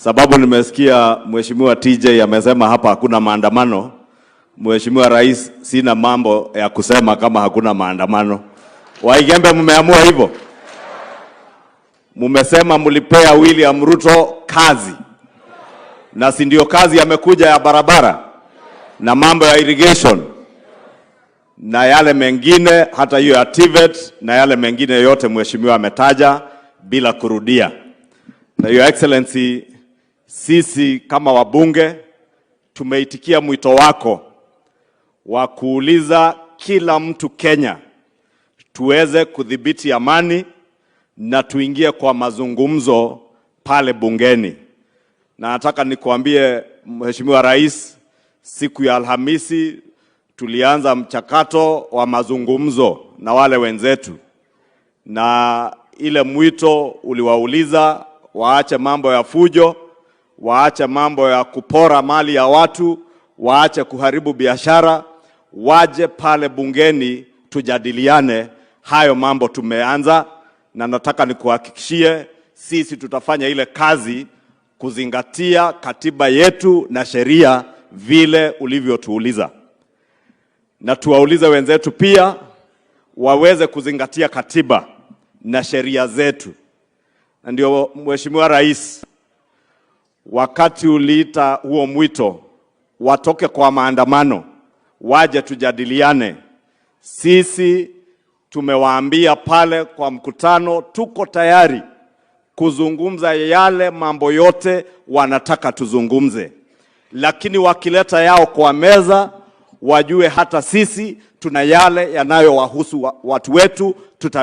Sababu nimesikia Mheshimiwa TJ amesema hapa hakuna maandamano. Mheshimiwa Rais, sina mambo ya kusema kama hakuna maandamano. Waigembe, mmeamua hivyo? Mumesema mlipea William Ruto kazi, na si ndio kazi amekuja ya barabara na mambo ya irrigation na yale mengine, hata hiyo ya TVET na yale mengine yote mheshimiwa ametaja bila kurudia. Na Your Excellency, sisi kama wabunge tumeitikia mwito wako wa kuuliza kila mtu Kenya tuweze kudhibiti amani na tuingie kwa mazungumzo pale bungeni. Na nataka nikuambie, Mheshimiwa Rais, siku ya Alhamisi tulianza mchakato wa mazungumzo na wale wenzetu, na ile mwito uliwauliza waache mambo ya fujo, waache mambo ya kupora mali ya watu, waache kuharibu biashara, waje pale bungeni tujadiliane hayo mambo. Tumeanza na nataka nikuhakikishie sisi tutafanya ile kazi kuzingatia katiba yetu na sheria vile ulivyotuuliza, na tuwaulize wenzetu pia waweze kuzingatia katiba na sheria zetu. Na ndio, Mheshimiwa Rais, wakati uliita huo mwito watoke kwa maandamano waje tujadiliane, sisi tumewaambia pale kwa mkutano tuko tayari kuzungumza yale mambo yote wanataka tuzungumze, lakini wakileta yao kwa meza wajue hata sisi tuna yale yanayowahusu watu wetu tuta